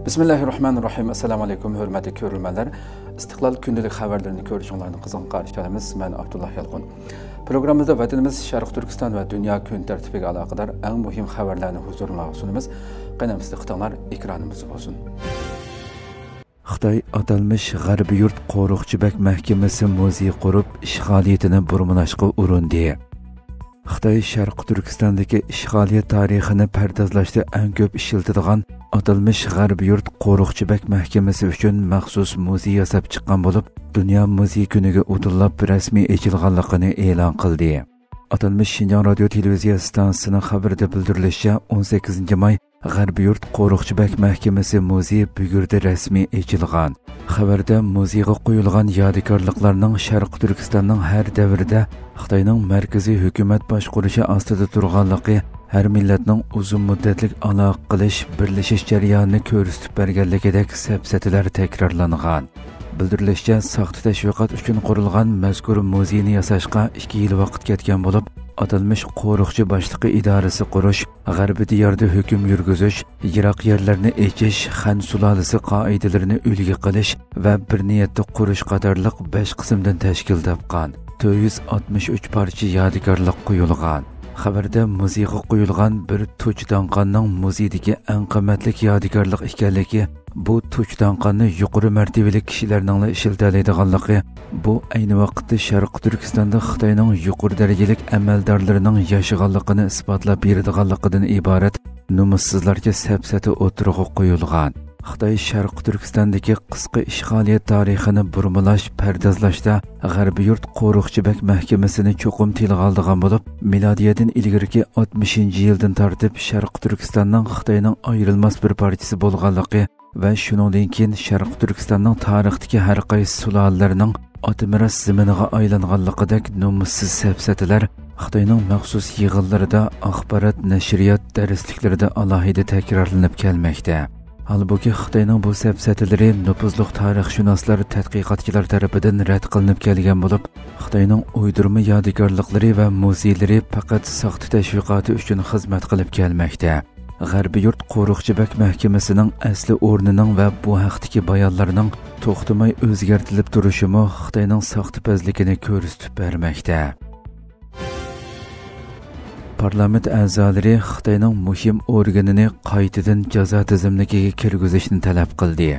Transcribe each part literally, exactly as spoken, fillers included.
بىسمىللاھىررەھمانىررەھىم. ئەسسالامۇ ئەلەيكۇم، ھۆرمەتلىك كۆرۈرمەنلەر. ئىستىقلال كۈندىلىك خەۋەرلىرىنى كۆرۈشۈڭلارنى قىزغىن قارشى ئالىمىز. مەن ئابدۇللا يالقۇن. پروگراممىمىزدا ۋەتىنىمىز شەرقىي تۈركىستان ۋە دۇنيا كۈن تەرتىپىگە ئالاقىدار ئەڭ مۇھىم خەۋەرلەرنى ھۇزۇرۇڭلارغا سۇنىمىز. قېنى ئەمىسە دىققىتىڭلار ئېكرانىمىزدا بولسۇن. خىتاي ئاتالمىش غەربىي يۇرت قورۇقچى بەگ مەھكىمىسى مۇزېي قۇرۇپ، ئىشغالىيىتىنى بۇرمىلاشقا ئۇرۇندى. خىتاي شەرقىي تۈركىستاندىكى ئىشغالىيەت تارىخىنى پەردازلاشتا ئەڭ كۆپ ئىشلىتىدىغان ئاتالمىش غەربىي يۇرت قورۇقچى بەگ مەھكىمىسى ئۈچۈن مەخسۇس مۇزېي ياساپ چىققان بولۇپ، دۇنيا مۇزېي كۈنىگە ئۇدۇللاپ رەسمىي ئېچىلغانلىقىنى ئېلان قىلدى. ئاتالمىش شىنجاڭ رادىيو تېلېۋىزىيە ئىستانسىسىنىڭ خەۋىرىدە بىلدۈرۈلۈشىچە، ئون سەككىزىنچى ماي غەربىي يۇرت قورۇقچى بەگ مەھكىمىسى مۇزېي بۈگۈردە رەسمىي ئېچىلغان. خەۋەردە مۇزېيغا قويۇلغان يادىكارلىقلارنىڭ شەرقىي تۈركىستاننىڭ ھەر دەۋردە خىتاينىڭ مەركىزىي ھۆكۈمەت باشقۇرۇشى ئاستىدا تۇرغانلىقى، ھەر مىللەتنىڭ ئۇزۇن مۇددەتلىك ئالاقە قىلىش، بىرلىشىش جەريانىنى كۆرسىتىپ بەرگەنلىكىدەك سەپسەتىلەر تەكرارلانغان. بىلدۈرۈلۈشىچە، ساختا تەشۋىقات ئۈچۈن قۇرۇلغان مەزكۇر مۇزېينى ياساشقا ئىككى يىل ۋاقىت كەتكەن بولۇپ، ئاتالمىش قورۇقچى باشلىقى ئىدارىسى قۇرۇش، غەربىي دىياردا ھۆكۈم يۈرگۈزۈش، يىراق يەرلەرنى ئېچىش، خەن سۇلالىسى قائىدىلىرىنى ئۈلگە قىلىش ۋە بىر نىيەتتە قۇرۇش قاتارلىق بەش قىسىمدىن تەشكىل تاپقان تۆت يۈز ئاتمىش ئۈچ پارچە يادىكارلىق قويۇلغان. خەۋەردە مۇزېيغا قويۇلغان بىر تۇچ داڭقاننىڭ مۇزېيدىكى ئەڭ قىممەتلىك يادىكارلىق ئىكەنلىكى، بۇ تۇچ داڭقاننى يۇقىرى مەرتىۋىلىك كىشىلەرنىڭلا ئىشلىتەلەيدىغانلىقى، بۇ ئەينى ۋاقىتتا شەرقىي تۈركىستاندا خىتاينىڭ يۇقىرى دەرىجىلىك ئەمەلدارلىرىنىڭ ياشىغانلىقىنى ئىسپاتلاپ بېرىدىغانلىقىدىن ئىبارەت نومۇسسىزلارچە سەپسەتە ئوتتۇرىغا قويۇلغان. خىتاي شەرقىي تۈركىستاندىكى قىسقا ئىشغالىيەت تارىخىنى بۇرمىلاش، پەردازلاشتا غەربىي يۇرت قورۇقچى بەگ مەھكىمىسىنى چوقۇم تىلغا ئالىدىغان بولۇپ، مىلادىيەدىن ئىلگىرىكى ئاتمىشىنچى يىلدىن تارتىپ شەرقىي تۈركىستاننىڭ خىتاينىڭ ئايرىلماس بىر پارچىسى بولغانلىقى ۋە شۇنىڭدىن كېيىن شەرقىي تۈركىستاننىڭ تارىختىكى ھەر قايسى سۇلالىلەرنىڭ ئاتا مىراس زېمىنىغا ئايلانغانلىقىدەك نومۇسسىز سەپسەتىلەر خىتاينىڭ مەخسۇس يىغىنلىرىدا، ئاخبارات، نەشرىيات، دەرسلىكلىرىدە ئالاھىدە تەكرارلىنىپ كەلمەكتە. ھالبۇكى، خىتاينىڭ بۇ سەپسەتىلىرى نوپۇزلۇق تارىخشۇناسلار، تەتقىقاتچىلار تەرىپىدىن رەت قىلىنىپ كەلگەن بولۇپ، خىتاينىڭ ئويدۇرما يادىكارلىقلىرى ۋە مۇزېيلىرى پەقەت ساختا تەشۋىقاتى ئۈچۈن خىزمەت قىلىپ كەلمەكتە. غەربىي يۇرت قورۇقچى بەگ مەھكىمىسىنىڭ ئەسلى ئورنىنىڭ ۋە بۇ ھەقتىكى بايانلارنىڭ توختىماي ئۆزگەرتىلىپ تۇرۇشىمۇ خىتاينىڭ ساختىپەزلىكىنى كۆرسىتىپ بەرمەكتە. پارلامېنت ئەزالىرى خىتاينىڭ مۇھىم ئورگىنىنى قايتىدىن جازا تىزىملىكىگە كىرگۈزۈشنى تەلەپ قىلدى.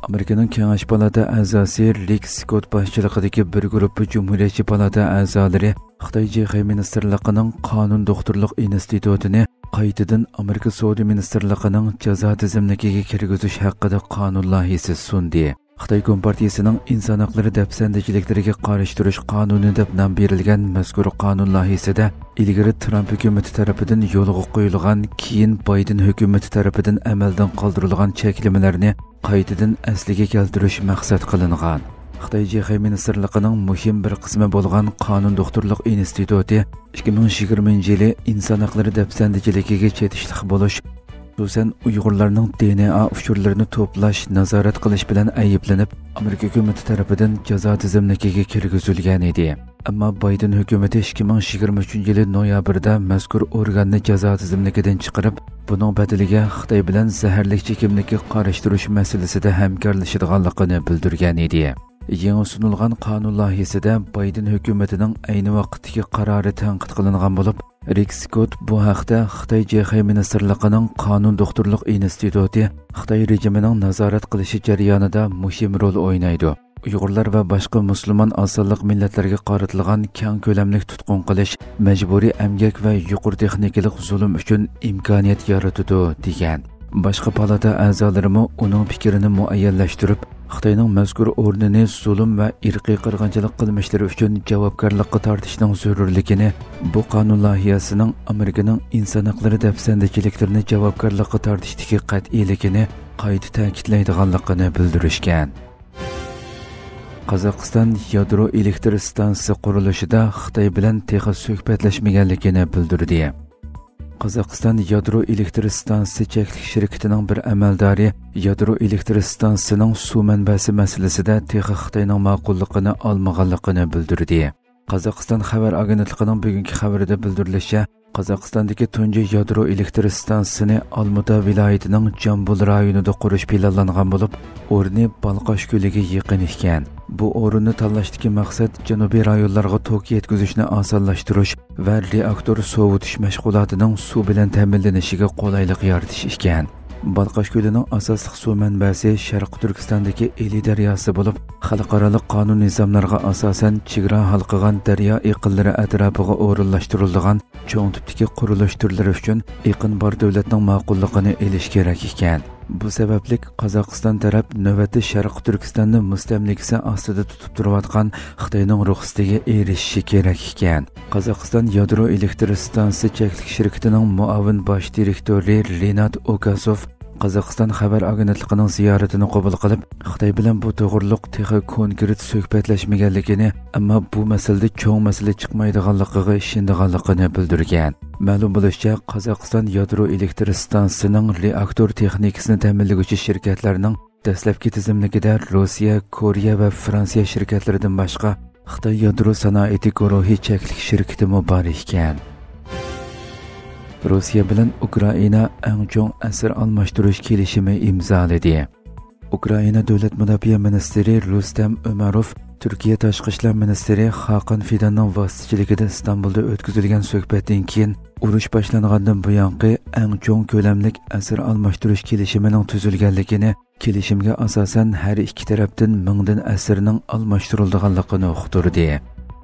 ئامېرىكىنىڭ كېڭەش پالاتا ئەزاسى رىك سكوت باشچىلىقىدىكى بىر گۇرۇپپا جۇمھۇرىيەتچى پالاتا ئەزالىرى خىتاي جىخې مىنىستىرلىقىنىڭ قانۇن دوختۇرلۇق ئىنستىتۇتىنى قايتىدىن ئامېرىكا سودا مىنىستىرلىقىنىڭ جازا تىزىملىكىگە كىرگۈزۈش ھەققىدە قانۇن لايىھىسى سۇندى. خىتاي كومپارتىيىسىنىڭ ئىنسان ھەقلىرى دەپسەندىچىلىكلىرىگە قارشى تۇرۇش قانۇنى دەپ نام بېرىلگەن مەزكۇر قانۇن لايىھىسىدە ئىلگىرى ترامپ ھۆكۈمىتى تەرىپىدىن يولغا قويۇلغان، كېيىن بايدېن ھۆكۈمىتى تەرىپىدىن ئەمەلدىن قالدۇرۇلغان چەكلىمىلەرنى قايتىدىن ئەسلىگە كەلتۈرۈش مەقسەت قىلىنغان. خىتاي جىخې مىنىستىرلىقىنىڭ مۇھىم بىر قىسمى بولغان قانۇن دوختۇرلۇق ئىنستىتۇتى ئىككى مىڭ يىگىرمىنچى يىلى ئىنسان ھەقلىرى دەپسەندىچىلىكىگە چېتىشلىق بولۇش، خۇسۇسەن، ئۇيغۇرلارنىڭ دېئېنئې ئۇچۇرلىرىنى توپلاش، نازارەت قىلىش بىلەن ئەيىبلىنىپ، ئامېرىكا ھۆكۈمىتى تەرىپىدىن جازا تىزىملىكىگە كىرگۈزۈلگەن ئىدى. ئەمما بايدېن ھۆكۈمىتى ئىككى مىڭ يىگىرمە ئۈچىنچى يىلى نويابىردا مەزكۇر ئورگاننى جازا تىزىملىكىدىن چىقىرىپ، بۇنىڭ بەدىلىگە خىتاي بىلەن زەھەرلىك چېكىملىككە قارشى تۇرۇش مەسىلىسىدە ھەمكارلىشىدىغانلىقىنى بىلدۈرگەن ئىدى. يېڭى سۇنۇلغان قانۇن لايىھىسىدە بايدېن ھۆكۈمىتىنىڭ ئەينى ۋاقىتتىكى قارارى تەنقىد قىلىنغان بولۇپ، رىك سكوت بۇ ھەقتە خىتاي جىخې مىنىستىرلىقىنىڭ قانۇن دوختۇرلۇق ئىنستىتۇتى خىتاي رېجىمىنىڭ نازارەت قىلىشى جەريانىدا مۇھىم رول ئوينايدۇ. ئۇيغۇرلار ۋە باشقا مۇسۇلمان ئاز سانلىق مىللەتلەرگە قارىتىلغان كەڭ كۆلەملىك تۇتقۇن قىلىش، مەجبۇرىي ئەمگەك ۋە يۇقىرى تېخنىكىلىق زۇلۇم ئۈچۈن ئىمكانىيەت يارىتىدۇ، دېگەن. باشقا پالاتا ئەزالىرىمۇ ئۇنىڭ پىكرىنى مۇئەييەنلەشتۈرۈپ، خىتاينىڭ مەزكۇر ئورنىنى زۇلۇم ۋە ئىرقىي قىرغىنچىلىق قىلمىشلىرى ئۈچۈن جاۋابكارلىققا تارتىشنىڭ زۆرۈرلۈكىنى، بۇ قانۇن لايىھەسىنىڭ ئامېرىكىنىڭ ئىنسان ھەقلىرى دەپسەندىچىلىكلىرىنى جاۋابكارلىققا تارتىشتىكى قەتئىيلىكىنى قايتا تەكىتلەيدىغانلىقىنى بىلدۈرۈشكەن. قازاقىستان يادرو ئېلېكتر ئىستانسىسى قۇرۇلۇشىدا خىتاي بىلەن تېخى سۆھبەتلەشمىگەنلىكىنى بىلدۈردى. قازاقىستان يادرو ئېلېكتر ئىستانسىسى چەكلىك شىركىتىنىڭ بىر ئەمەلدارى يادرو ئېلېكتر ئىستانسىسىنىڭ سۇ مەنبەسى مەسىلىسىدە تېخى خىتاينىڭ ماقۇللۇقىنى ئالمىغانلىقىنى بىلدۈردى. قازاقىستان خەۋەر ئاگېنتلىقىنىڭ بۈگۈنكى خەۋىرىدە بىلدۈرۈلۈشىچە، قازاقىستاندىكى تۇنجى يادرو ئېلېكتر ئىستانسىسىنى ئالمۇتا ۋىلايىتىنىڭ جامبۇل رايونىدا قۇرۇش پىلانلانغان بولۇپ، ئورنى بالقاش كۆلىگە يېقىن ئىكەن. بۇ ئورۇننى تاللاشتىكى مەقسەت جەنۇبىي رايونلارغا توك يەتكۈزۈشنى ئاسانلاشتۇرۇش ۋە رېئاكتور سوۋۇتۇش مەشغۇلاتىنىڭ سۇ بىلەن تەمىنلىنىشىگە قولايلىق يارىتىش ئىكەن. بالقاش كۆلىنىڭ ئاساسلىق سۇ مەنبەسى شەرقىي تۈركىستاندىكى ئىلى دەرياسى بولۇپ، خەلقئارالىق قانۇن نىزاملارغا ئاساسەن چېگرا ھالقىغان دەريا ئېقىنلىرى ئەتراپىغا ئورۇنلاشتۇرۇلىدىغان چوڭ تىپتىكى قۇرۇلۇش تۈرلىرى ئۈچۈن ئېقىن بار دۆلەتنىڭ ماقۇللۇقىنى ئېلىش كېرەك ئىكەن. بۇ سەۋەبلىك قازاقىستان تەرەپ نۆۋەتتە شەرقىي تۈركىستاننى مۇستەملىكىسى ئاستىدا تۇتۇپ تۇرۇۋاتقان خىتاينىڭ رۇخسىتىگە ئېرىشىشى كېرەك ئىكەن. قازاقىستان يادرو ئېلېكتر ئىستانسىسى چەكلىك شىركىتىنىڭ مۇئاۋىن باش دىرېكتورى رىنات ئوكاسوف قازاقىستان خەۋەر ئاگېنتلىقىنىڭ زىيارىتىنى قوبۇل قىلىپ، خىتاي بىلەن بۇ توغرۇلۇق تېخى كونكرېت سۆھبەتلەشمىگەنلىكىنى، ئەمما بۇ مەسىلىدە چوڭ مەسىلە چىقمايدىغانلىقىغا ئىشىنىدىغانلىقىنى بىلدۈرگەن. مەلۇم بولۇشىچە، قازاقىستان يادرو ئېلېكتر ئىستانسىسىنىڭ رېئاكتور تېخنىكىسىنى تەمىنلىگۈچى شىركەتلەرنىڭ دەسلەپكى تىزىملىكىدە روسىيە، كورېيە ۋە فرانسىيە شىركەتلىرىدىن باشقا، خىتاي يادرو سانائىتى گۇرۇھى چەكلىك شىركىتىمۇ بار ئىكەن. روسىيە بىلەن ئۇكرائىنا ئەڭ چوڭ ئەسىر ئالماشتۇرۇش كېلىشىمى ئىمزالىدى. ئۇكرائىنا دۆلەت مۇداپىئە مىنىستىرى رۇستەم ئۆمەروف تۈركىيە تاشقى ئىشلار مىنىستىرى خاقان فىداننىڭ ۋاسىتىچىلىكىدە ئىستانبۇلدا ئۆتكۈزۈلگەن سۆھبەتتىن كېيىن، ئۇرۇش باشلانغاندىن بۇيانقى ئەڭ چوڭ كۆلەملىك ئەسىر ئالماشتۇرۇش كېلىشىمىنىڭ تۈزۈلگەنلىكىنى، كېلىشىمگە ئاساسەن، ھەر ئىككى تەرەپتىن مىڭدىن ئەسىرنىڭ ئالماشتۇرۇلىدىغانلىقىنى ئۇقتۇردى.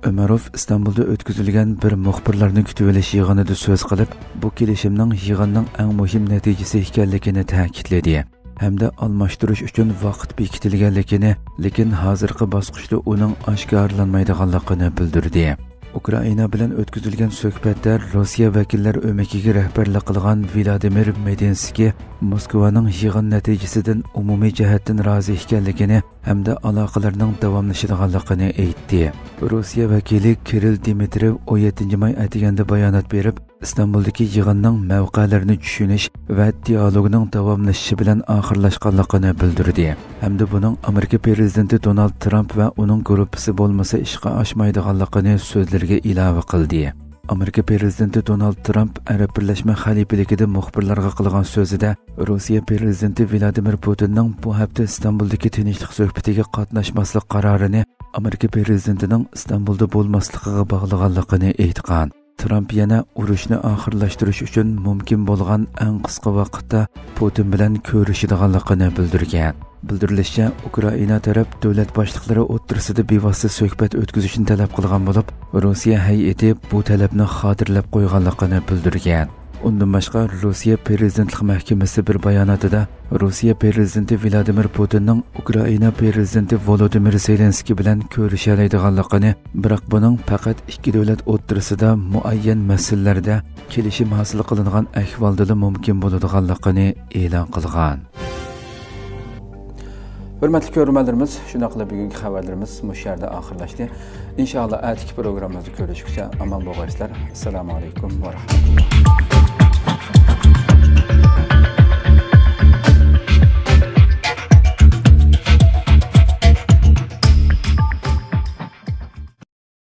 ئۆمەروف ئىستانبۇلدا ئۆتكۈزۈلگەن بىر مۇخبىرلارنى كۈتۈۋېلىش يىغىنىدا سۆز قىلىپ، بۇ كېلىشىمنىڭ يىغىننىڭ ئەڭ مۇھىم نەتىجىسى ئىكەنلىكىنى تەكىتلىدى ھەمدە ئالماشتۇرۇش ئۈچۈن ۋاقىت بېكىتىلگەنلىكىنى، لېكىن ھازىرقى باسقۇچتا ئۇنىڭ ئاشكارىلانمايدىغانلىقىنى بىلدۈردى. ئۇكرائىنا بىلەن ئۆتكۈزۈلگەن سۆھبەتتە روسىيە ۋەكىللەر ئۆمىكىگە رەھبەرلىك قىلغان ۋلادىمىر مېدىنسكىي موسكۋانىڭ يىغىن نەتىجىسىدىن ئومۇمىي جەھەتتىن رازى ئىكەنلىكىنى ھەمدە ئالاقىلىرىنىڭ داۋاملىشىدىغانلىقىنى ئېيتتى. روسىيە ۋەكىلى كىرىل دىمىترېۋ ئون يەتتىنچى ماي ئەتىگەندە بايانات بېرىپ، ئىستانبۇلدىكى يىغىننىڭ مەۋقەلىرىنى چۈشىنىش ۋە دىئالوگنىڭ داۋاملىشىشى بىلەن ئاخىرلاشقانلىقىنى بىلدۈردى ھەمدە بۇنىڭ ئامېرىكا پىرېزىدېنتى دونالد ترامپ ۋە ئۇنىڭ گۇرۇپپىسى بولمىسا ئىشقا ئاشمايدىغانلىقىنى سۆزلىرىگە ئىلاۋە قىلدى. ئامېرىكا پىرېزىدېنتى دونالد ترامپ ئەرەب بىرلەشمە خەلىپىلىكىدە مۇخبىرلارغا قىلغان سۆزىدە، روسىيە پىرېزىدېنتى ۋلادىمىر پۇتىننىڭ بۇ ھەپتە ئىستانبۇلدىكى تىنچلىق سۆھبىتىگە قاتناشماسلىق قارارىنى ئامېرىكا پىرېزىدېنتىنىڭ ئىستانبۇلدا بولماسلىقىغا باغلىغانلىقىنى ئېيتقان. ترامپ يەنە ئۇرۇشنى ئاخىرلاشتۇرۇش ئۈچۈن مۇمكىن بولغان ئەڭ قىسقا ۋاقىتتا پۇتىن بىلەن كۆرۈشىدىغانلىقىنى بىلدۈرگەن. بىلدۈرۈلۈشىچە، ئۇكرائىنا تەرەپ دۆلەت باشلىقلىرى ئوتتۇرىسىدا بىۋاسىتە سۆھبەت ئۆتكۈزۈشنى تەلەپ قىلغان بولۇپ، روسىيە ھەيئىتى بۇ تەلەپنى خاتىرىلەپ قويغانلىقىنى بىلدۈرگەن. ئۇندىن باشقا، روسىيە پىرېزىدېنتلىق مەھكىمىسى بىر باياناتىدا، روسىيە پىرېزىدېنتى ۋلادىمىر پۇتىننىڭ ئۇكرائىنا پىرېزىدېنتى ۋولودىمىر زېلېنسكىي بىلەن كۆرۈشەلەيدىغانلىقىنى، بىراق بۇنىڭ پەقەت ئىككى دۆلەت ئوتتۇرىسىدا مۇئەييەن مەسىلىلەردە كېلىشىم ھاسىل قىلىنغان ئەھۋالدىلا مۇمكىن بولىدىغانلىقىنى ئېلان قىلغان. ھۆرمەتلىك كۆرۈرمەنلىرىمىز، شۇنداقلا بۈگۈنكى خەۋەرلىرىمىز مۇشۇ يەردە ئاخىرلاشتى. ئىنشائاللا، ئەتىكى پروگراممىمىزدا كۆرۈشكۈچە ئامان بولغايسىلەر. ئەسسالامۇ ئەلەيكۇم ۋە رەھمەتۇللا.